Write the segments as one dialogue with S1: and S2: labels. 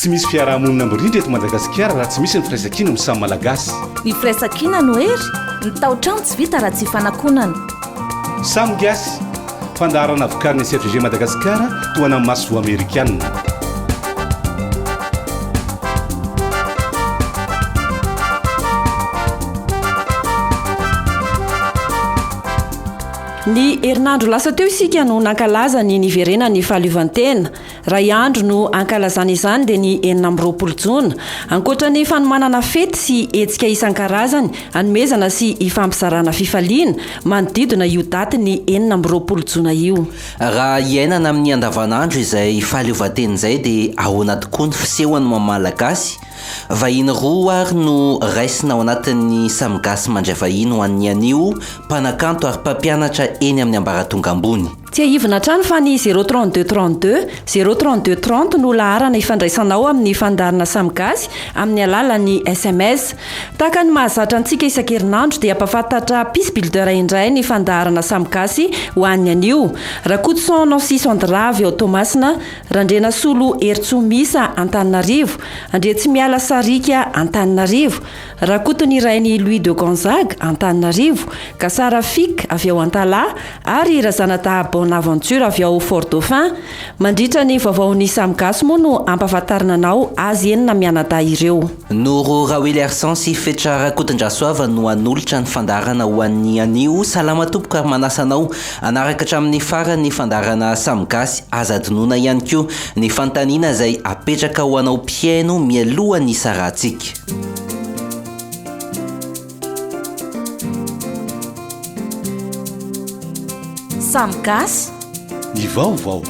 S1: Tsy misy fiarahamonina mirindra eto Madagasikara raha tsy misy ny firaisankina amin'ny samy Malagasy.
S2: Ny firaisankina no hery, ny tao-trano tsy vita raha tsy ifanakonana.
S1: Samy Gasy, fandaharana vokarin'ny SFG Madagasikara tohanan'ny masoivoho amerikana.
S3: Ny herinandro lasa teo isika no nankalaza ny niverenan'ny fahaleovantena. Iray andro no ankalazana izany dia ny 26 jona. Ankoatra ny fanomanana fety sy hetsika isan-karazany hanomezana sy hifampizarana fifaliana manodidina io datin'ny 26 jona io.
S4: Raha iainana amin'ny andavanandro izay fahaleovantena izay dia ahoana tokoa ny fisehony maha Malagasy? Vahiny roa ary no raisina ao anatin'ny Samy Gasy Mandray Vahiny ho an'ny anio, mpanakanto ary mpampianatra eny amin'ny ambaratonga ambony.
S3: Tsiahivina hatrany fa ny zéro 32 32, zéro 32 30 no laharana ifandraisanao amin'ny fandaharana Samy Gasy amin'ny alalan'ny sms. Tahaka ny mahazatra antsika isan-kerinandro dia mpahafantatra Peace Builder indray ny fandaharana Samy Gasy ho an'ny anio. Rakotoson Nancy Sandra avy ao Toamasina, Randrianasolo Herintsoa Misa Antananarivo, Andriatsimiala Sariaka Antananarivo, Rakotonirainy Louis de Gonzague Antananarivo, Gasara Fik avy ao Antalaha ary Razanadaha Bonaventure avy ao Fort Dauphin. Mandritra ny vaovaon'ny Samy Gasy moa no hampahafantarina anao azy enina mianadahy ireo.
S4: Noro Raoeliarison sy Fetra Rakotondrasoava no hanolotra ny fandaharana ho an'ny anio. Salama tompoko ary manasa anao hanaraka hatramin'ny farany ny fandaharana Samy Gasy. Aza adinoina ihany koa ny fanontaniana izay apetraka ho anao mpihaino mialohan'ny hisarahantsika.
S2: Samy gasy.
S1: Ny vaovao.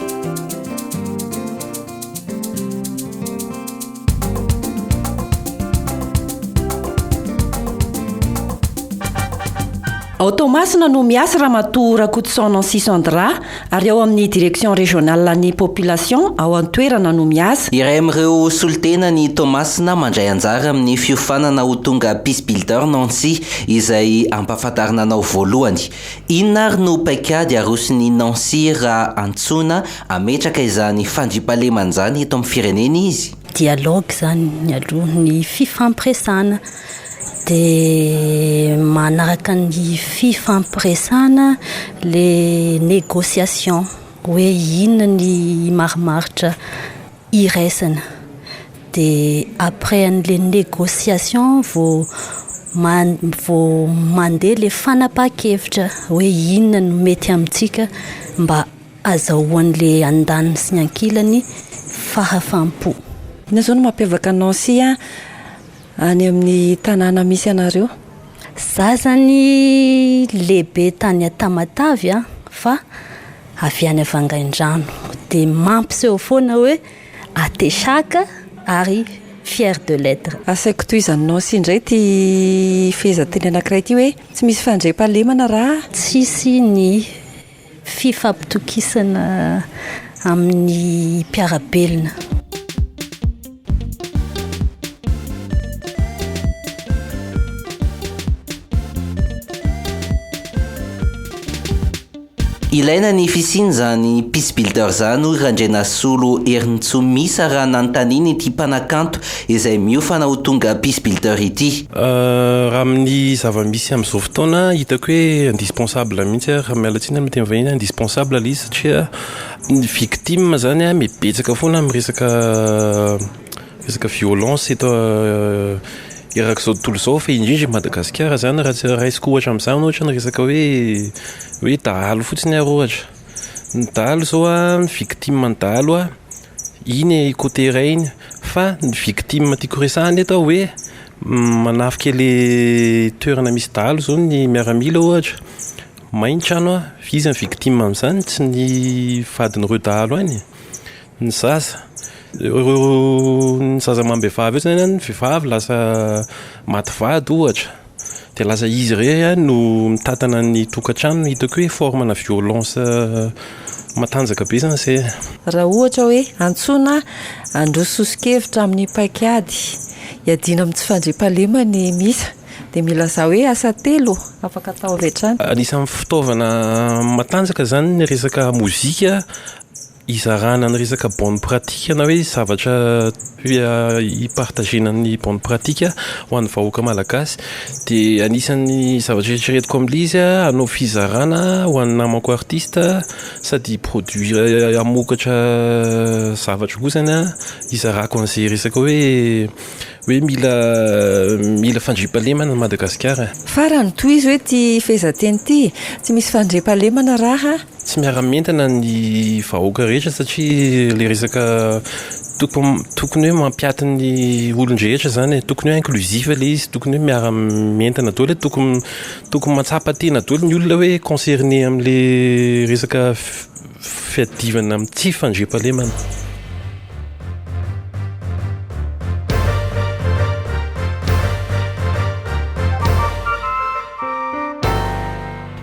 S3: Ao Toamasina no miasa Ramatoa Rakotoson Nancy Sandra ary ao amin'ny Direction Régionale ny Population ao an-toerana no miasa.
S4: Iray amin'ireo solontenan'i Toamasina mandray anjara amin'ny fiofanana ho tonga Peace Builder Nancy izay ampahafantarina anao voalohany. Inona ary no paikady aroson'i Nancy raha antsoina hametraka izany fandriampahalemana izany eto amin'ny firenena izy?
S5: Dialogue izany ny aloha, ny fifampiresahana. Dia manaraka ny fifampiresahana le négociation hoe inona ny marimaritra iraisana. Dia après an'le négociation vao vao mandeha le fanapahan-kevitra hoe inona no mety amintsika mba azahoan'le andaniny sy ny ankilany fahafaham-po.
S3: Inona izao no mampiavaka anao sy Any amin'ny tanàna misy anareo.
S5: Za zany lehibe tany Tamatave a, fa avy any Vangaindrano, de mampiseho foana hoe atesaka ary fier de l'etre.
S3: Asaiko tohizan'i Nancy indray ity fehezanteny anankiray ity hoe tsy misy fandriampahalemana raha.
S5: Tsisy ny Fifampitokisana amin'ny mpiara-belona.
S4: Ilaina ny fisian'izany Peace Builder izany hoy Randrianasolo Herintsoa Misa raha nanontaniana ity mpanakanto izay miofana ho tonga Peace Builder ity.
S6: Raha amin'ny zava-misy amin'izao fotoana, hitako hoe indispensable mihitsy ary, miala tsiny amin'ny teny vahiny, indispensable ilay izy satria ny victime izany an, mibetsaka foana amin'ny resaka resaka violence eto erak'izao tontolo izao fa indrindra i Madagasikara izany raha tsy raisiko ohatra amin'izany ohatra ny resaka hoe hoe dahalo fotsiny ary ohatra, ny dahalo izao an, ny victime ny dahalo an, iny côté iray iny fa ny victime tiako resahana eto hoe manafika le toerana misy dahalo zao ny miaramila ohatra, may ny trano an, iza ny victime amin'izany? Tsy ny vadin'ireo dahalo any? Ny zaza, ireo ny zaza amam-behivavy eo zany an, ny vehivavy lasa maty vady ohatra. Dia lasa izy irery ihany no mitantana ny tokantrano, hitako hoe forme na violence matanjaka be izany izay e.
S3: Raha ohatra hoe antsoina handroso soso-kevitra amin'ny paikady hiadiana amin'ny tsy fandriampahalemana i Misa dia milazà hoe asa telo afaka atao avy hatrany.
S6: Anisan'ny fitaovana matanjaka izany ny resaka mozika. hizarana ny resaka bonne pratique na hoe zavatra hi-partager-na ny bonne pratique ho an'ny vahoaka malagasy. Dia anisan'ny zavatra eritreretiko amin'ilay izy hanao fizarana ho an'ny namako artiste sady hi-produire hamokatra zavatra koa zany an, hizarako an'izay resaka hoe hoe mila mila fandriampahalemana Madagasikara.
S3: Farany, tohizo hoe ity fehezanteny ity, Tsy misy fandriampahalemana raha.
S6: Tsy miara-mientana ny vahoaka rehetra satria ilay resaka tokony tokony hoe mampiaty ny olon-drehetra zany e, tokony hoe inclusif ilay izy, tokony hoe miara-mientana daholo e, tokony tokony mahatsapa tena daholo ny olona hoe concerné amin'le resaka fiadivana amin'ny tsy fandriampahalemana.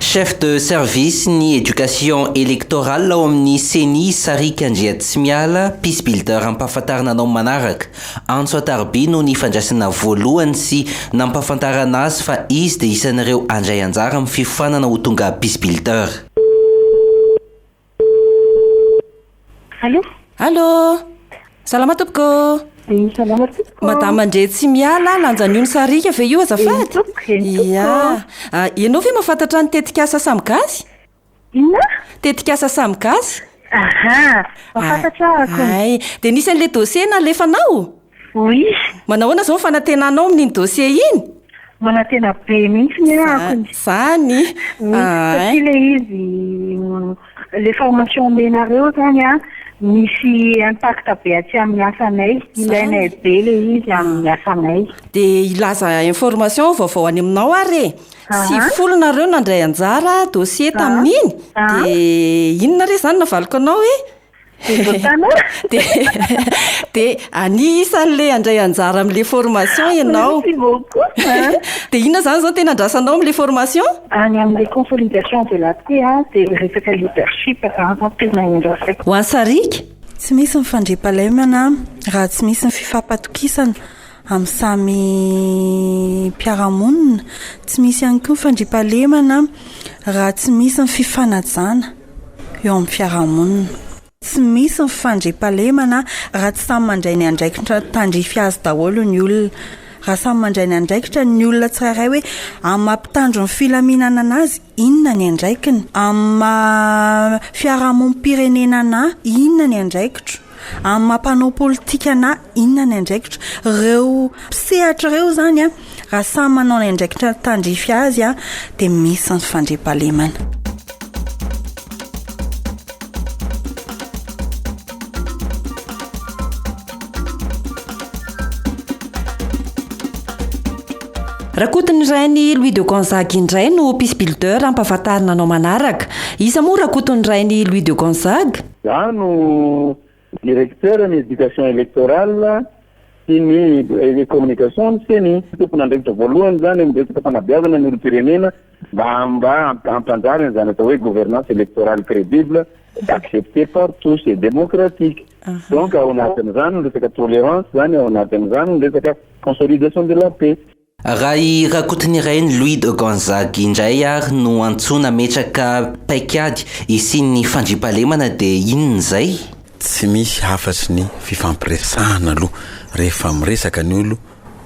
S4: Chef de service ny éducation électorale ao amin'ny Ceni Sariaka Andriatsimiala, Peace Builder ampahafantarina anao manaraka. Antso an-tariby no nifandraisana voalohany sy nampahafantarana azy fa izy dia isan'ireo handray anjara amin'ny fiofanana ho tonga Peace Builder.
S7: Allô?
S3: Allô? Salama tompoko.
S7: Oui, salama tompoko.
S3: Madame Andretsimiala, Lanjanio ny Sariaka ve io azafady?
S7: Eny tompoko, eny tompoko.
S3: Ia. Ah, ianao ve mahafantatra ny tetikasa Samy Gasy?
S7: Inona?
S3: Tetikasa Samy Gasy?
S7: Aha, mahafantatra aho.
S3: Hay, dia nisy an'ilay dossier nalefanao?
S7: Oui.
S3: Manao ahoana izao ny fanantenanao amin'iny dossier iny?
S7: Manantena be mihitsy ny ahako.
S3: Zany.
S7: Oui, satria ilay izy, ilay formation omenareo izany an, misy impact be aty amin'ny asanay. Ilainay be ilay izy amin'ny asanay.
S3: Dia hilaza information vaovao any aminao ary e. 90 nareo nandray anjara dossier tamin'iny. Dia inona re izany navaliko anao e? Dia dia anisan'le handray anjara amin'le formation ianao.
S7: Merci beaucoup.
S3: Dia inona izany izao no tena andrasanao amin'le formation?
S7: Any amin'le consolidation de la paix an, dia resaka leadership izany izao no tena andrasako.
S3: Ho an'i Sariaka?
S8: Tsy misy ny fandriampahalemana raha tsy misy ny fifampatokisana amin'ny samy mpiara-monina. Tsy misy ihany koa ny fandriampahalemana raha tsy misy ny fifanajana. eo amin'ny fiarahamonina. Tsy misy ny fandriampahalemana raha tsy samy mandray ny andraikitra tandrify azy daholo ny olona. Raha samy mandray ny andraikitra ny olona tsirairay hoe amin'ny maha mpitandro ny filaminana anazy inona ny andraikiny, amin'ny maha fiarahamonim-pirenena anà inona ny andraikitro, amin'ny maha mpanao politika anà inona ny andraikitro. Ireo mpisehatra ireo izany an, raha samy manao ny andraikitra tandrify azy an, dia misy ny fandriampahalemana.
S3: Rakotonirainy Louis de Gonzague indray no Peace Builder ampahafantarina anao manaraka. Iza moa Rakotonirainy Louis de Gonzague?
S9: Za no Directeur ny éducation électorale sy ny communication ny ceni. Tompon'andraikitra voalohany izany amin'ny resaka fanabeazana ny olom-pirenena mba mba hampanjary an'izany atao hoe gouvernance électorale crédible, acceptée par tous et démocratique. Donc ao anatin'izany ny resaka tolérance izany, ao anatin'izany ny resaka consolidation de la paix.
S4: Raha i Rakotonirainy Louis de Gonzague indray ary no antsoina hametraka paikady hisian'ny fandriampahalemana dia inona izay?
S10: Tsy misy hafatry ny fifampiresahana aloha, rehefa miresaka ny olo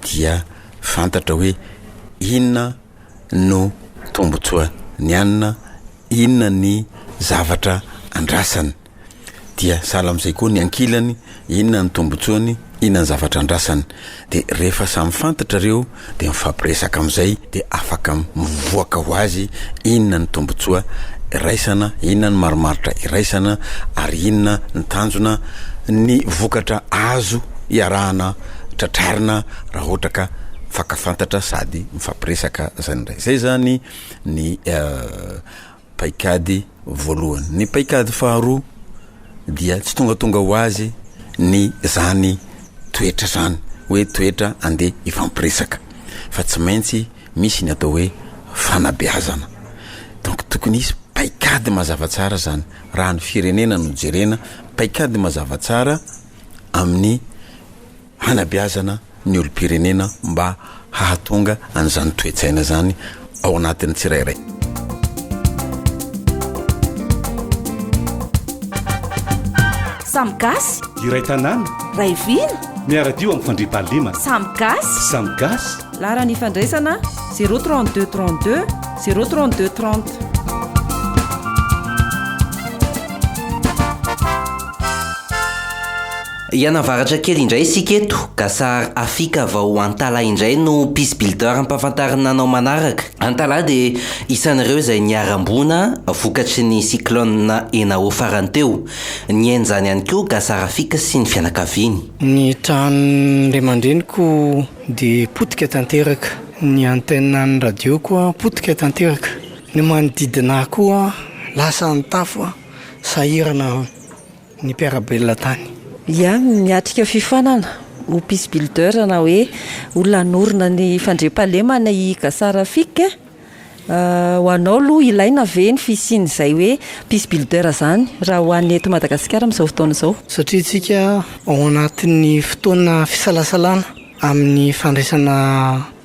S10: dia fantatra hoe inona no tombotsoa ny anona, inona ny zavatra andrasany. Dia sahala amin'izay koa ny ankilany, inona ny tombotsoany, inona ny zavatra andrasany. Dia rehefa samy fantatra ireo dia mifampiresaka amin'izay dia afaka mivoaka ho azy inona ny tombotsoa iraisana, inona ny marimaritra iraisana ary inona ny tanjona, ny vokatra azo iarahana tratrarina raha ohatra ka mifankafantatra sady mifampiresaka zany indray. Izay zany ny Paikady voalohany. Ny paikady faharoa dia tsy tongatonga ho azy ny zany toetra zany hoe toetra andeha hifampiresaka fa tsy maintsy misy ny atao hoe fanabeazana. Donc tokony hisy paikady mazava tsara zany raha ny firenena no jerena, paikady mazava tsara amin'ny hanabeazana ny olom-pirenena mba hahatonga an'izany toe-tsaina izany ao anatin'ny tsirairay.
S2: Samy gasy.
S1: Iray tanàna.
S2: Ray vina.
S1: Miara-dio amin'ny fandriampahalemana.
S2: Samy gasy.
S1: Samy gasy.
S3: Laharana ifandraisana, 0 32 32 0 32 30.
S4: Hianavaratra kely indray isika eto, Gasar Afika vao Antala indray no Peace Builder ampahafantarina anao manaraka. Antala dia isan'ireo izay niharam-boina vokatry ny cyclone Enao farany teo. Niaina izany ihany koa Gasar Afika sy ny fianakaviany.
S11: Ny tranon-dray aman-dreniko dia potika tanteraka, ny antenne an'ny radio koa potika tanteraka, ny manodidina ahy koa lasa ny tafo, sahirana. Ny mpiara-belona tany.
S3: Ia, miatrika fiofanana ho peace builder na hoe olona hanorina ny fandriampahalemana i Gassar Rafik. Ho anao aloha ilaina ve ny fisian'izay hoe peace builder izany raha ho an'ny eto Madagasikara amin'izao fotoana izao?
S11: Satria isika ao anatin'ny fotoana fisalasalana amin'ny fandraisana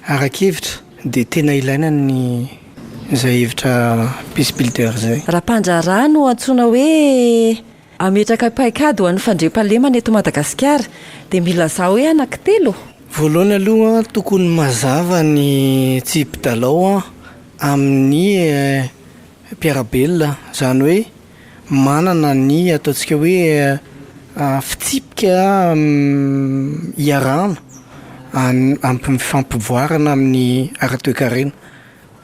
S11: ara-kevitra dia tena ilaina ny Izay hevitra peace builder izay.
S3: Raha mpandraharaha no antsoina hoe hametraka paikady ho an'ny fandriampahalemana eto Madagasikara dia milazà hoe anankitelo?
S11: Voalohany aloha tokony mazava ny tsipi-dalao amin'ny mpiara-belona, izany hoe manana ny ataontsika hoe fitsipika iarahana ampifampivboarana amin'ny ara-toekarena.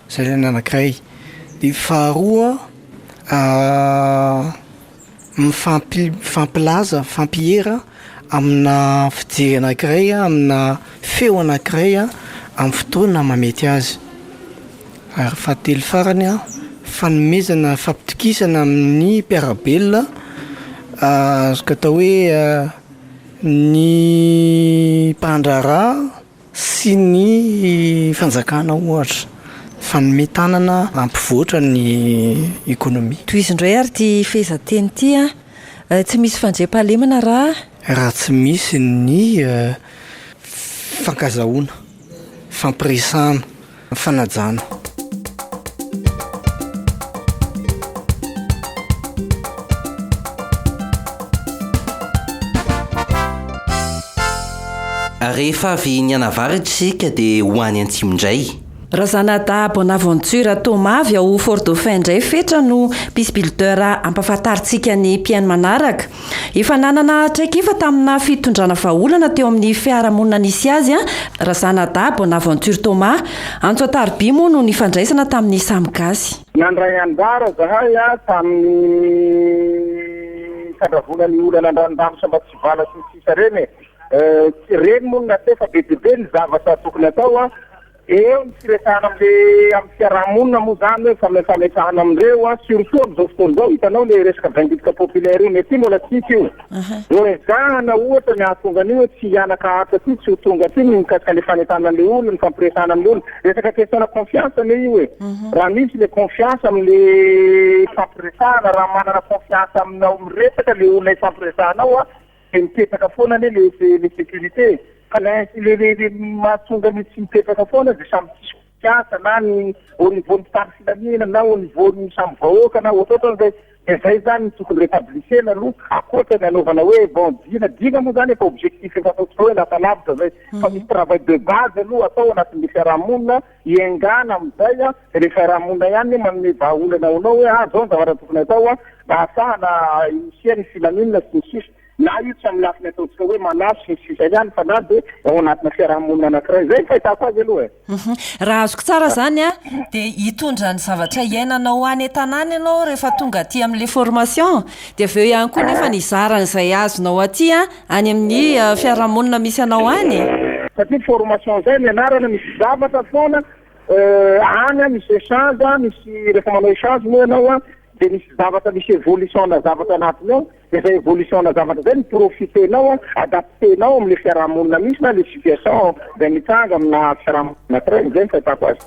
S11: Zay ilay anankiray. Dia faharoa mifampi- mifampilaza, mifampiera amina fijery anankiray, amina feo anankiray amin'ny fotoana mahamety azy. Ary fahatelo farany an, fanomezana fampitokisana amin'ny mpiara-belona azoko atao hoe ny mpandraharaha sy ny fanjakana ohatra, fanome tanana hampivoatra ny ekonomia.
S3: Tohizo indray ary ity fehezanteny ity an, Tsy misy fandriampahalemana raha.
S11: Raha tsy misy ny fankazahoana, fampiresahana. Fanajana.
S4: Rehefa avy nianavaratra isika dia ho any antsimo indray.
S3: Razanadahy Bonaventure Thomas avy ao Fort Dauphin indray Fetra no Peace Builder ampahafantarintsika ny mpihaino manaraka. Efa nanana traikefa tamina fitondrana vahaolana teo amin'ny fiarahamonina nisy azy Razanadahy Bonaventure Thomas. Antso an-tarobia moa no nifandraisana tamin'ny samy gasy.
S9: Nandray anjara zahay tamin'ny fandravona ny olana Andranondano sy Ambatsivala sy ny sisa reny e. Tsy reny moa no natao fa be dia be ny zavatra tokony atao. Eo ny firesahana amle amin'ny fiaraha-monina moa zany hoe famefametrahana amin'ireo an, surtout amin'izao fotoana izao hitanao le resaka vindicte populaire io, ny aty mbola tsisy io, vao ezahana ohatra ny hahatonga an'io hoe tsy hianaka haharitra aty, tsy ho tonga aty ny mikasika le fanentanana an'le olona, ny fampiresahana amin'le olona, resaka question-na confiance anie io e, raha misy le confiance amle fampiresahana, raha manana confiance aminao miresaka le olona ifampiresahanao an, Dia mipetraka foana anie le le sécurité e! Fa le le le le mahatonga ny tsy mipetraka foana dia samy tsisy mpiasa na ny au niveau ny mpitandro filaminana na au niveau ny samy vahoaka na ohatrohatran'izay. Dia zay zany no tokony rétablissena aloha ankoatra ny anaovana hoe bon dina, dina moa zany efa objectif efa ataontsika hoe lasa lavitra zay fa misy travail de base aloha atao anatin'le fiarahamonina iaingàna amin'izay an, dia le fiarahamonina ihany no manome vahaolana ho anao hoe ah zao ny zavatra tokony atao an, mba hahafahana hisian'ny filaminana sy ny sisa. Na io tsy amin'ny lafiny ataontsika hoe manaso sy ny sisa ihany fa na dia ao anatina fiarahamonina anankiray. Izay ny fahitako azy aloha e.
S3: Raha azoko tsara izany an, dia hitondra ny zavatra iainanao any an-tanàna ianao rehefa tonga aty amin'ilay formation, dia avy eo ihany koa nefa hizara an'izay azonao aty an, any amin'ny fiarahamonina misy anao any e.
S9: Satria formation izay ny anarana misy zavatra foana any an, misy échange, misy rehefa manao échange moa ianao an, dia misy zavatra misy évolution-na zavatra anatiny ao, dia izay évolution-na zavatra izay no profiter-nao an, adapter-nao amin'ilay fiarahamonina misy na ilay situation izay mitranga amina fiarahamonina anankiray, izay no fahitako azy.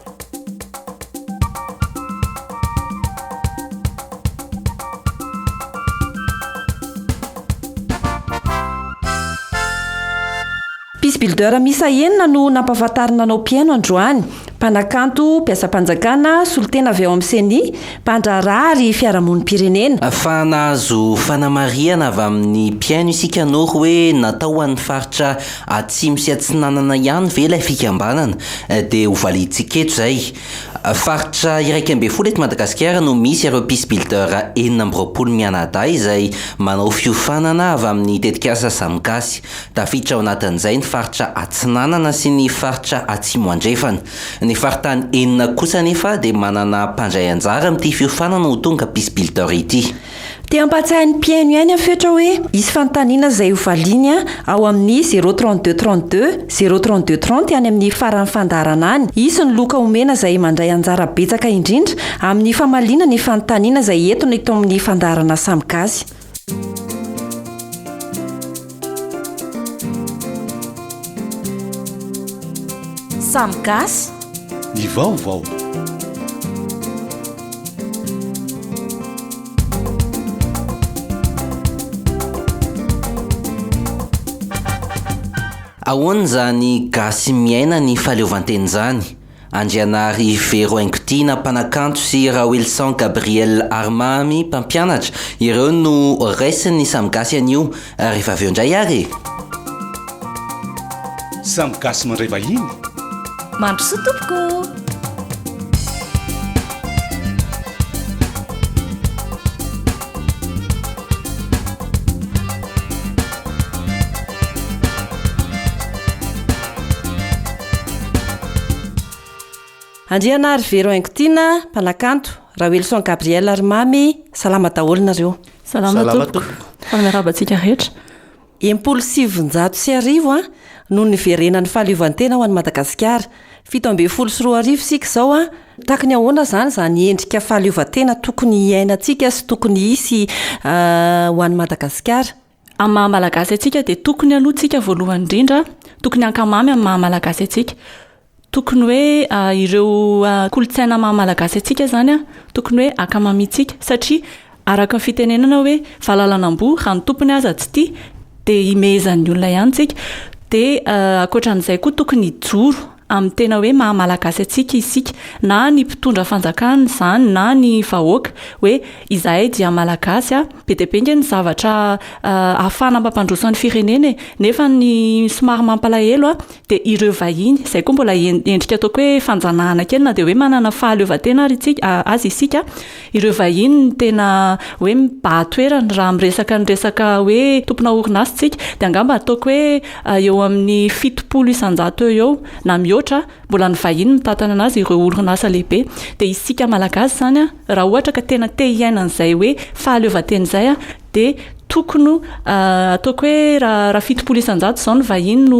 S3: Peace Builder miisa enina no nampahafantarina anao mpihaino androany. Mpanakanto, mpiasam-panjakana, solontena avy ao amin'ny Ceni, mpandraharaha ary fiarahamonim-pirenena.
S4: Fa nahazo fanamarihana avy amin'ny mpihaino isika Noro hoe natao ho an'ny faritra Atsimo sy Atsinanana ihany ve ilay fikambanana? Dia hovaliantsika eto izay. Faritra 11 eto Madagasikara no misy ireo Peace Builder 26 mianadahy izay manao fiofanana avy amin'ny tetikasa Samy Gasy. Tafiditra ao anatin'izay ny faritra Atsinanana sy ny faritra Atsimo Andrefana. Ny faritany enina kosa anefa dia manana mpandray anjara amin'ity fiofanana ho tonga Peace Builder ity.
S3: Te hampahatsiahy ny mpihaino ihany aho Fetra hoe hisy fanontaniana izay ho valiany ao amin'ny zéro 32 32 zéro 32 30 any amin'ny faran'ny fandaharana any. Hisy ny loka omena izay mandray anjara betsaka indrindra amin'ny famaliana ny fanontaniana izay entina eto amin'ny fandaharana Samy Gasy.
S2: Samy gasy.
S1: Ny vaovao.
S4: Ahoana izany gasy miaina ny fahaleovantena izany? Andrianarivelo Haingotiana, mpanakanto sy Raoelison Gabriel Arimamy, mpampianatra, ireo no raisin'ny Samy Gasy anio rehefa avy eo indray ary e!
S1: Samy Gasy mandray vahiny.
S2: Mandrosoa tompoko!
S3: Andrianarivelo Haingotiana, mpanakanto, Raoelison Gabriel ary Mamy, salama daholo nareo.
S12: Salama tompoko. Fa miarahaba antsika rehetra.
S3: 1960 no niverenan'ny fahaleovantena ho an'i Madagasikara. 2017 isika izao an, tahaka ny ahoana izany izany endrika fahaleovantena tokony hiainantsika sy tokony hisy ho an'i Madagasikara?
S12: Amin'ny maha Malagasy antsika dia tokony aloha tsika voalohany indrindra, tokony hankamamy amin'ny maha Malagasy antsika. Tokony hoe ireo kolontsaina maha Malagasy antsika izany an, tokony hoe ankamamiantsika satria araka ny fitenenana hoe valalan'amboa raha ny tompony aza tsy tia dia imehezan'ny olona ihany tsika. Dia ankoatran'izay koa tokony hijoro amin'ny tena hoe maha Malagasy antsika isika na ny mpitondra fanjakana izany na ny vahoaka hoe izahay dia Malagasy a, be dia be nge ny zavatra ahafahana mampandroso ny firenena e, nefa ny somary mampalahelo a dia ireo vahiny, izay koa mbola endrika ataoko hoe fanjanahana kely na dia hoe manana fahaleovantena ary itsika aza isika, ireo vahiny no tena hoe mibahan-toerana raha miresaka ny resaka hoe tompona orinasa isika dia angamba ataoko hoe eo amin'ny 70% eo eo na mihoatra mbola ny vahiny mitantana anazy ireo orinasa lehibe dia isika malagasy izany a raha ohatra ka tena te hiaina an'izay hoe fahaleovantena izay a dia tokony ataoko hoe raha raha 70% izao ny vahiny no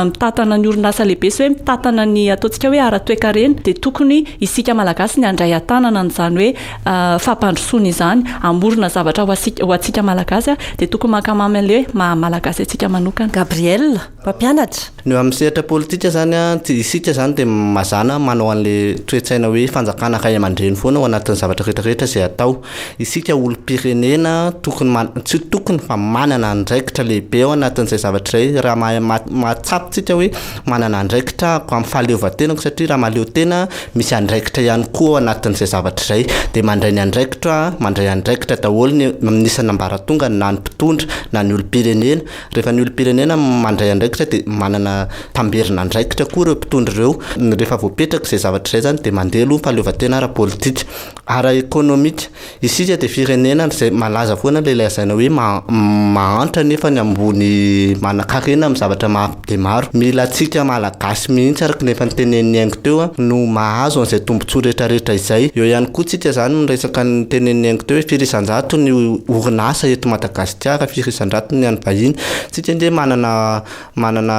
S12: mitantana ny orinasa lehibe sy hoe mitantana ny ataontsika hoe ara-toekarena dia tokony isika malagasy ny handray an-tanana an'izany hoe fampandrosoana izany, hamorona zavatra ho asika ho antsika malagasy dia tokony mankamamy an'ilay hoe maha malagasy antsika manokana.
S3: Gabriel, mpampianatra.
S13: Ny eo amin'ny sehatra politika izany an, isika izany dia mazàna manao an'ilay toe-tsaina hoe fanjakana ray aman-dreny foana ao anatin'ny zavatra rehetra rehetra izay atao. Isika olom-pirenena tokony man- tsy tokony fa manana andraikitra lehibe ao anatin'izay zavatra izay raha mahay ma- mahatsapa tsika hoe manana andraikitra ako amin'ny fahaleovantenako satria raha mahaleo tena misy andraikitra ihany koa ao anatin'izay zavatra izay dia mandray ny andraikitra mandray andraikitra daholo ny amin'ny isan'ambaratongany na ny mpitondra na ny olom-pirenena rehefa ny olom-pirenena mandray andraikitra dia manana tamberin'andraikitra koa ireo mpitondra ireo rehefa voapetraka izay zavatra izay zany dia mandeha aloha ny fahaleovantena ara-politika Ara-ekonomika, isika dia firenena izay malaza foana ilay lazaina hoe mahantra nefa ny ambony manankarena amin'ny zavatra maro dia maro. Mila antsika Malagasy mihitsy araka ny efa notenenin'i Haingo teo no mahazo an'izay tombontsoa rehetrarehetra izay. Eo ihany koa tsika izany miresaka ny notenenin'i Haingo teo hoe firy isan-jato ny orinasa eto Madagasikara, firy isan-jato ny an'ny vahiny. Tsika ange manana manana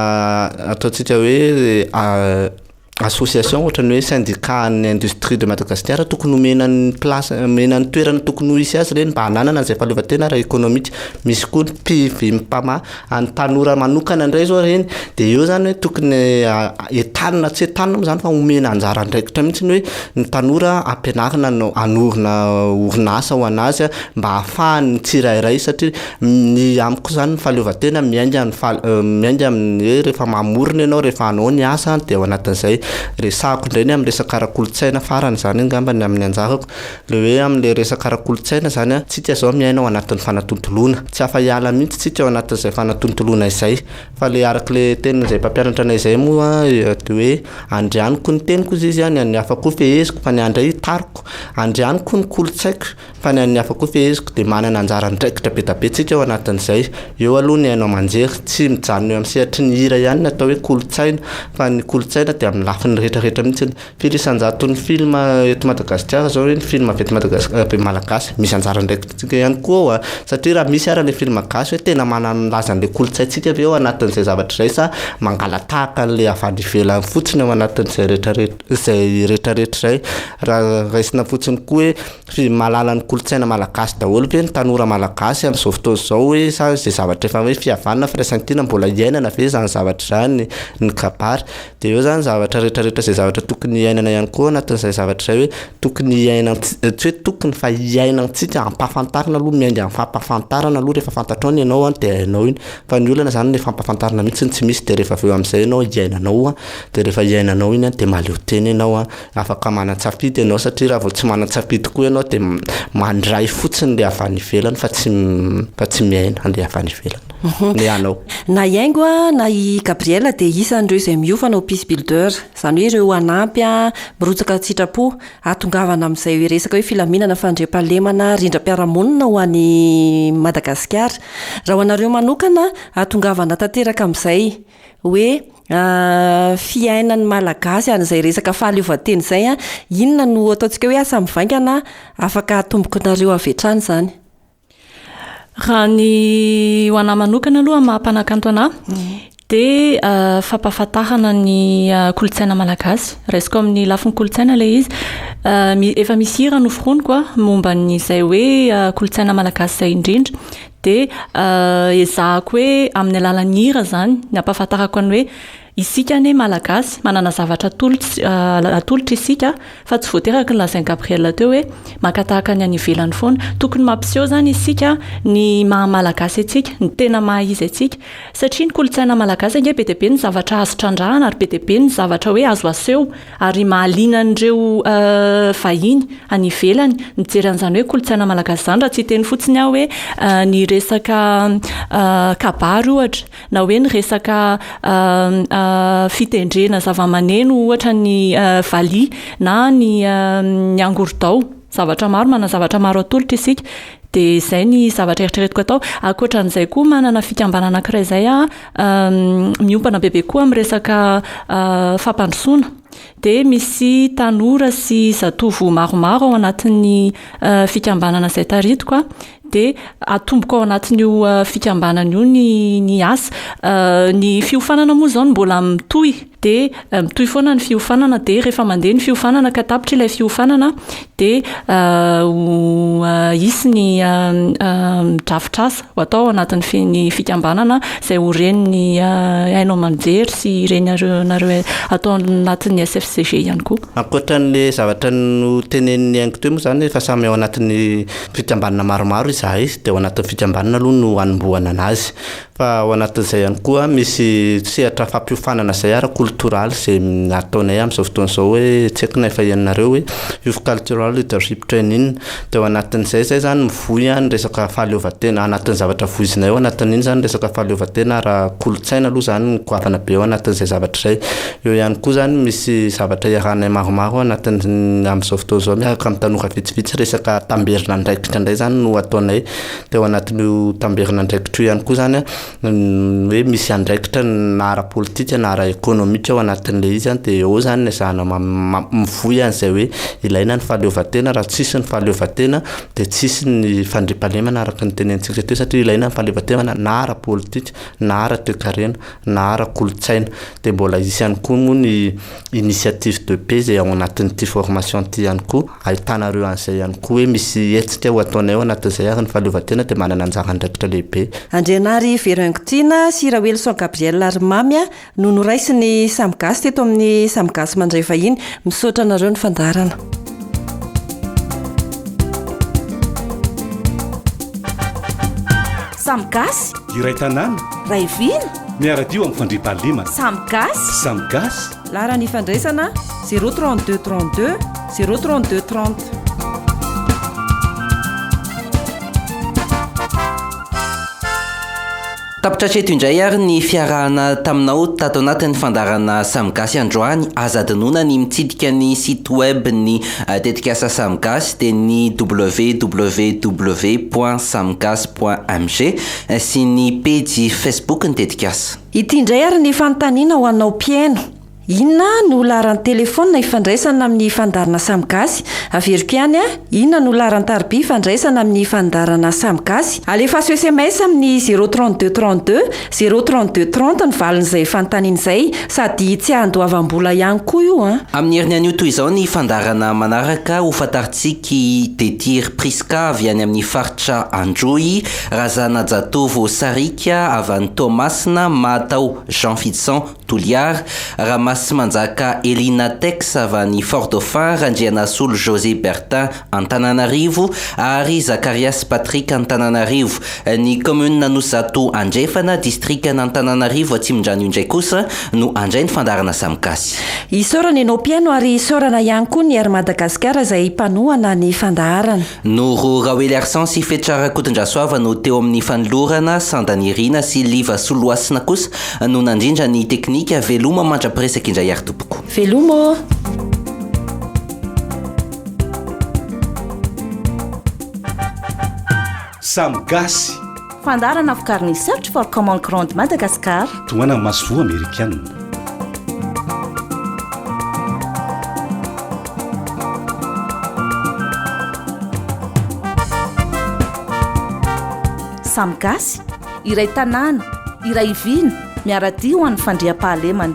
S13: ataontsika hoe association ohatran'ny hoe syndicat an'ny industrie de Madagasikara tokony omena ny place omena ny toerana tokony ho hisy azy ireny mba hananana an'izay fahaleovantena ara-ekonomika. Misy koa ny PVMPAMA an'ny tanora manokana indray izao ireny dia eo izany hoe tokony entanina tsy entanina moa izany fa omena anjara andraikitra mihitsy hoe ny tanora ampianarina no hanorina orinasa ho an'azy mba hahafahan'ny tsirairay satria Ny amiko izany ny fahaleovantena miainga ny faha- miainga amin'ny hoe rehefa mamorona ianao, rehefa hanao ny asa dia ao anatin'izay. Resahako indray ny amin'ny resaka ara-kolontsaina farany izany angamba ny amin'ny anjarako. Ilay hoe amin'ilay resaka ara-kolontsaina izany an, tsika izao miaina ao anatin'ny fanatontoloana. Tsy afa-hiala mihitsy tsika ao anatin'izay fanatontoloana izay. Fa ilay araka ilay tenin'izay mpampianatra anay izay moa dia hoe andrianiko ny teniko hozy izy an, ny an'ny hafa koa feheziko fa ny ahy indray hitariko. Andrianiko ny kolontsaiko fa ny an'ny hafa koa feheziko. Dia manana anjara andraikitra be dia be tsika ao anatin'izay. Eo aloha ny haino aman-jery. Tsy mijanona eo amin'ny sehatry ny hira ihany ny atao hoe kolontsaina fa ny kolontsaina dia amin'ny lafiny rehetrarehetra mihitsy. Firy isan-jaton'ny film eto Madagasikara zao hoe ny film avy eto Madagasikara avy malagasy, misy anjara andraikitsika ihany koa ao a, satria raha misy ara le film gasy hoe tena manana ny lazan'le kolontsaintsika ve ao anatin'izay zavatra izay sa mangala-tahaka an'le avy any ivelany fotsiny ao anatin'izay rehetrarehetra izay rehetrarehetra izay, raha raisina fotsiny koa hoe fi- mahalala ny kolontsaina malagasy daholo ve ny tanora malagasy amin'izao fotoana izao hoe sa izay zavatra efa hoe fihavanana, firaisankina mbola iainana ve izany zavatra izany, ny kabary. Dia eo izany zavatra rehetrarehetra izay zavatra tokony hiainana ihany koa anatin'izay zavatra izay hoe tokony hiainan-, tsy hoe tokony fa hiainantsika ampahafantarina aloha, miainga amin'ny fampahafantarana aloha rehefa fantatrao ny anao an dia hainao iny. Fa ny olana izany ilay fampahafantarana mihitsy no tsy misy dia rehefa avy eo amin'izay ianao hiainanao an, dia rehefa hiainanao iny an dia mahaleo tena ianao an, afaka manan-tsafidy ianao satria raha vao tsy manan-tsafidy koa ianao dia mandray fotsiny ilay avy any ivelany fa tsy fa tsy miaina an'ilay avy any ivelany. Ny anao.
S3: Na i Haingo na i Gabriel dia isan'ireo izay miofana ho peace builder, izany hoe ireo hanampy, mirotsaka an-tsitrapo hahatongavana amin'izay resaka hoe filaminana, fandriampahalemana, rindram-piarahamonina ho an'i Madagasikara. Raha ho anareo manokana, hahatongavana tanteraka amin'izay hoe fiainan'ny Malagasy an'izay resaka fahaleovantena izay, inona no ataontsika hoe asa mivaingana afaka atombokinareo avy hatrany izany?
S12: Raha ny ho anà manokana aloha amin'ny maha mpanakanto anà dia fampahafantarana ny kolontsaina malagasy. Raisiko amin'ny lafiny kolontsaina ilay izy. Efa misy hira noforoniko momba an'izay hoe kolontsaina malagasy izay indrindra. Dia ezahako hoe amin'ny alalan'ny hira izany ny ampahafantarako ny hoe isika anie malagasy manana zavatra atolotra atolotra isika Fa tsy voatery araka ny lazain'i Gabriel teo hoe maka tahaka ny any ivelany foana. Tokony mampiseho izany isika ny maha malagasy antsika, ny tena maha izy antsika. Satria ny kolontsaina malagasy ange be dia be ny zavatra azo trandrahana ary be dia be ny zavatra hoe azo aseho ary mahaliana an'ireo vahiny any ivelany mijery an'izany hoe kolontsaina malagasy izany. Raha tsy hiteny fotsiny aho hoe ny resaka kabary ohatra. na hoe ny resaka fitendrena zavamaneno ohatra ny valiha na ny ny angorodao, zavatra maro, manana zavatra maro atolotra isika, dia izay ny zavatra eritreretiko atao. Ankoatran'izay koa manana fikambanana anankiray izay aho miompana bebe kokoa amin'ny resaka fampandrosoana, dia misy tanora sy zatovo maromaro ao anatin'ny fikambanana izay taritiko an, Dia atomboko ao anatin'io fikambanana io ny ny asa. Ny fiofanana moa izao no mbola mitohy, dia mitohy foana ny fiofanana, dia rehefa mandeha ny fiofanana ka tapitra ilay fiofanana dia ho hisy ny drafitr'asa ho atao ao anatin'ny fi- ny fikambanana izay ho ren'ny haino aman-jery sy renareo nareo atao anatin'ny SFCG ihany koa.
S13: Ankoatra an'ilay zavatra notenenin'i Haingo teo moa izany efa samy ao anatin'ny Fikambanana maromaro izahay dia ao anatin'ny fikambanana aloha no hanombohana anazy. Fa ao anatin'izay ihany koa misy sehatra fampiofanana izay ara-koltoraly izay ataonay amin'izao fotoana izao hoe tsy haiko na efa henonareo hoe Youth Cultural Leadership Training. Dia ao anatin'izay izay izany mivoy ny resaka fahaleovantena, anatin'ny zavatra voizinay ao anatin'iny izany resaka fahaleovantena ara-kolontsaina aloha izany no goavana be ao anatin'izay zavatra izay. Eo ihany koa izany misy zavatra iarahanay maromaro ao anatin'ny amin'izao fotoana izao miaraka amin'ny tanora vitsivitsy resaka tamberin'andraikitra indray izany no ataonay. Dia ao anatin'io tamberin'andraikitra io ihany koa izany an, ny hoe misy andraikitra na ara-politika na ara-ekonomika ao anatin'ilay izy an, dia eo izany no ezahana mivoy an'izay hoe ilaina ny fahaleovantena, raha tsisy ny fahaleovantena dia tsisy ny fandriampahalemana araka ny tenenintsika teo satria ilaina ny fahaleovantena na ara-politika na ara-toekarena. na ara-kolontsaina. Dia mbola hisy ihany koa moa ny initiative de paix izay ao anatin'ity formation ity ihany koa, ahitanareo an'izay ihany koa hoe misy hetsika ho ataonay ao anatin'izay ary ny fahaleovantena dia manana anjara andraikitra lehibe.
S3: Andrianary Vero Haingotiana sy Raoelison Gabriel ary Mamy no noraisin'ny Samy Gasy teto amin'ny Samy Gasy Mandray Vahiny. Misaotra anareo ny fandaharana.
S2: Samy gasy.
S1: Iray tanàna.
S2: Ray vina.
S1: Miara-dio amin'ny fandriampahalemana.
S2: Samy gasy.
S1: Samy gasy.
S3: Laharana ifandraisana, 0 32 32 0 32 30.
S4: Tapitra hatreto indray ary ny fiarahana taminao tato anatin'ny fandaharana Samy Gasy androany. Aza adinoina ny mitsidika ny site web ny tetikasa Samy Gasy dia ny www point samigasy point mg sy ny pejy Facebook ny tetikasa.
S3: Ity indray ary ny fanontaniana ho anao mpihaino. Inona no laharan-telefaonina ifandraisana amin'ny fandaharana Samy Gasy? Averiko ihany, inona no laharan-tariby ifandraisana amin'ny fandaharana Samy Gasy? Alefaso sms amin'ny zéro 32 32 zéro 32 30 ny valin'izay fanontaniana izay, sady tsy andoavam-bola ihany koa io an!
S4: Amin'ny heriny anio toy izao ny fandaharana manaraka, ho fantarintsika i Detiry Prisca avy any amin'ny faritra Androy, Razanajatovo Sariaka avy any Toamasina, Mahatao Jean Fidson, Toliara, Ramasimanjaka Elina Tex avy any Fort Dauphin, Randrianasolo José Bertin Antananarivo ary Zakariasy Patrick Antananarivo. Ny kaominina Anosizato Andrefana, distrikan'Antananarivo Atsimondrano indray kosa no handray ny fandaharana Samy Gasy.
S3: Isaorana ianao mpihaino ary isaorana ihany koa ny Air Madagascar izay mpanohana ny fandaharana.
S4: Noro Raoeliarison sy Fetra Rakotondrasoava no teo amin'ny fanolorana, Sanda Nirina sy Liva Solohasina kosa no nandrindra ny teknika. Veloma mandra-piresaka indray ary tompoko.
S3: Veloma ô!
S1: Samy gasy.
S2: Fandaharana vokarin'ny Search for Common Ground Madagascar.
S1: Tohanan'ny masoivoho amerikana.
S2: Samy gasy, iray tanàna, iray vina, miara-dia ho an'ny fandriampahalemana.